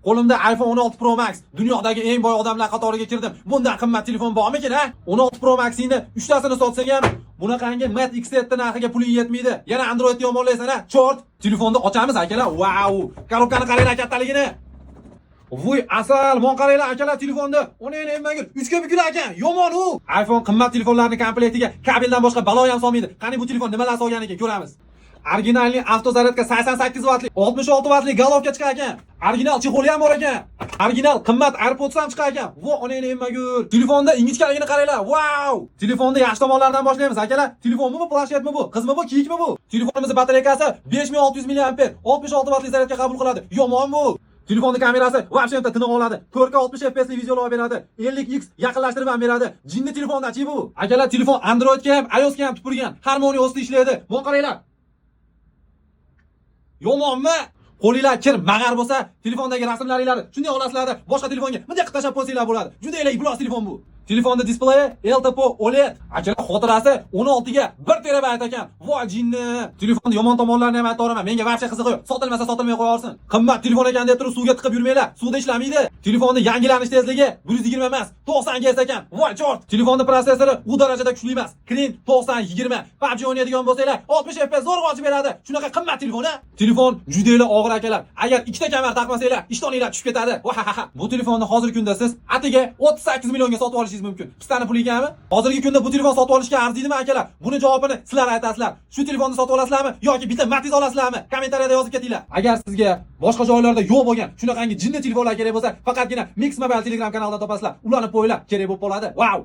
Qo'limda iPhone 16 Pro Max. Dunyodagi eng boy odamlar qatoriga kirdim. Bundan qimmat telefon bormikin, ha? 16 Pro Maxingni uchtasini sotsang ham bunaqangi Mate X7 narxiga puling yetmaydi. Yana Androidni yomonlaysan, ha? Чёрт. Telefonni ochamiz, akalar. Vau! Коробка ni qaranglar kattaligini. Vuy, asal, mon qaranglar, akalar, telefonni. Uni endi emmagil. 3 ga bukil ekan. Yomon u. iPhone qimmat telefonlarni komplektiga kabeldan boshqa balo ham solmaydi. Qani, bu telefon nimalar solgan ekan, ko'ramiz. Оригинальный автозарядка 88 vatli, 66 vatli головка chiqar ekan. Original чехол i ham bor ekan. Original qimmat AirPods ham chiqar ekan. Vo, onangni emmagur. Telefonda ingichkaligini qaranglar. Vau! Telefonda yaxshi tomonlaridan boshlaymiz, akalar. Telefonmi bu, planshetmi bu? Qizmi bu, kiyikmi bu? Telefonimizning batareykasi 5600 mAh, 66 vatli zaryadka qabul qiladi. Yomon bu. Telefonni kamerasi вообще tiniq oladi. 4K 60 FPS li videolar beradi. 50x yaqinlashtirib ham beradi. Jinni telefonda-chi bu. Akalar, telefon Androidga ham, iOSga ham tupurgan. Harmony OSda ishlaydi. Mon qaranglar. Yomonmi? Qo'linglar kir mag'ar bo'lsa, telefondagi rasmlaringlarni shunday olasizlarda, boshqa telefonga bunday qilib tashlab qo'ysanglar bo'ladi. Juda iflos telefon bu. Telefonda displeyi LTPO OLED. Akalar, xotirasi 16 ga 1 terabayt ekan. Voy jinni. Telefonni yomon tomonlarini ham aytaveraman. Menga вообще qizig'i yo'q. Sotilmasa, sotilmay qo'yaversin. Qimmat telefon ekan deb turib suvga tiqib yurmanglar. Suvda ishlamaydi. Telefonni yangilanish tezligi 120 emas, 90 Hz ekan. Voy чёрт. Telefonni protsessori u darajada kuchli emas. Kirin 9020. PUBG o'ynaydigan bo'lsanglar, 60 FPS zo'rg'a ochib beradi. Shunaqa qimmat telefon, a? Telefon juda og'ir, akalar. Agar ikkita kamar taqmasanglar, ishtoninglar tushib ketadi. Vahaha. Bu telefonni hozirgi kunda siz atiga 38 millionga sotib olishingiz mumkin. Pistani puli ekanmi? Hozirgi kunda bu telefon sotib olishga arziydimi, akalar? Buni javobini sizlar aytasizlar. Shu telefonni sotib olasizlarmi yoki bitta Matiz olasizlarmi? Kommentariyada yozib ketinglar. Agar sizga boshqa joylarda yo'q bo'lgan shunaqangi jinni telefonlar kerak bo'lsa, faqatgina Mix Mobile Telegram kanalidan topasizlar. Ularni poylar kerak bo'lib qoladi. Vau!